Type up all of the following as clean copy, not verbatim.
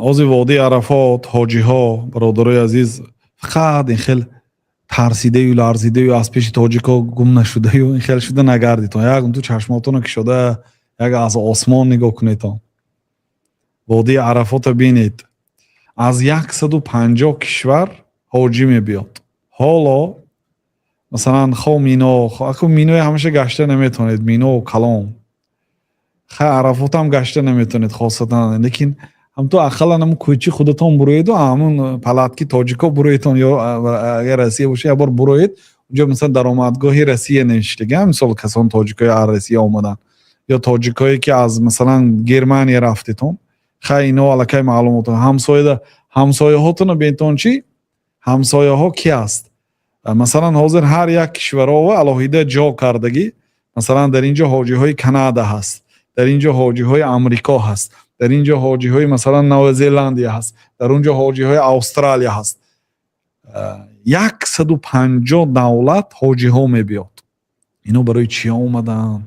Ҳозир водии Арафот, ҳоҷиҳо, бародарои азиз, фақат ин хел тарсидаю ларзидаю, аз пеши тоҷикҳо гум нашудаю, ин хел шуда нагардитон. Як ту чашмотонро кушода, як аз осмон нигоҳ кунедтон, водии Арафота бинед. Аз 150 кишвар ҳоҷӣ мебиёд. Ҳоло, масалан, хо Мино, аку Минои ҳамеша гашта наметавонед, Мино калон, хай, Арафотам гашта наметавонед хосатан, лекин ҳамту ақаллан ҳамн кӯчи худатон буроеду ҳамун палатки тоҷико буроедтон ё агар Россия боша, як бор буроед. Унҷо, масалан, даромадгоҳи Россия навиштага. Мисол, касон тоҷикои аз Россия омадан ё тоҷикое, ки аз, масалан, Германия рафтетон, хай, ино аллакай маълумот. Ҳамсояда, ҳамсояҳотонро бентон, чӣ ҳамсояҳо ки аст. Масалан, ҳозир ҳар як кишварова алоҳида ҷо кардагӣ. Масалан, дар ин ҷо ҳоҷиҳои Канада ҳаст, дар ин ҷо ҳоҷиҳои Амрико ҳаст, дар ин ҷо ҳоҷиҳои, масалан, Нова Зеландия ҳаст, дар он ҷо ҳоҷиҳои Австралия ҳаст. 150 давлат ҳоҷиҳо мебиёд. Ино барои чӣ омаданд?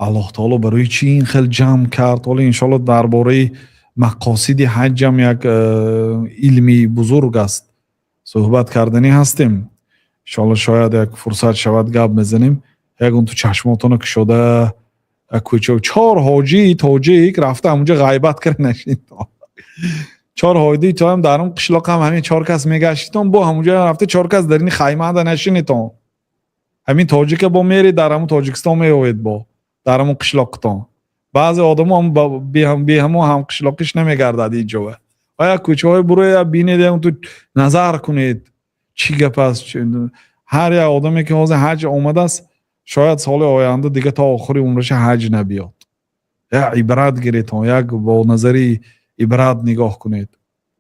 Аллоҳ таоло барои чӣ ин хел ҷамъ кард? Ҳоло, иншоалло, дар бораи мақосиди ҳаҷҷам як илми бузург аст, суҳбат карданӣ ҳастем. Иншоалло, шояд як фурсат шавад, гап мезанем. Ягон ту чашмотонро кушода, як кӯча чор ҳоҷии тоҷик рафта, ҳамунҷо ғайбат карда нашинед. Чор ҳоҷии тоам дар он қишлоқ ҳам ҳамин чор кас мегаштитон, бо ҳамунҷо рафта чор кас дар ини хаймада нашинедтон. Ҳамин тоҷика бо меред, дар ҳамун Тоҷикистон меоед, бо дар ҳамун қишлоқтон. Баъзе одамо беҳамо ҳамқишлоқиш намегардад инҷова. Ва як кӯчаҳои буроя бинед, ту назар кунед, чӣ гап аст. Ҳар як одаме, ки ҳозир ҳаҷ омадааст, шояд соли оянда дига то охири умраша ҳаҷ набиёд. Як ибрат гиретон, як бо назари ибрат нигоҳ кунед.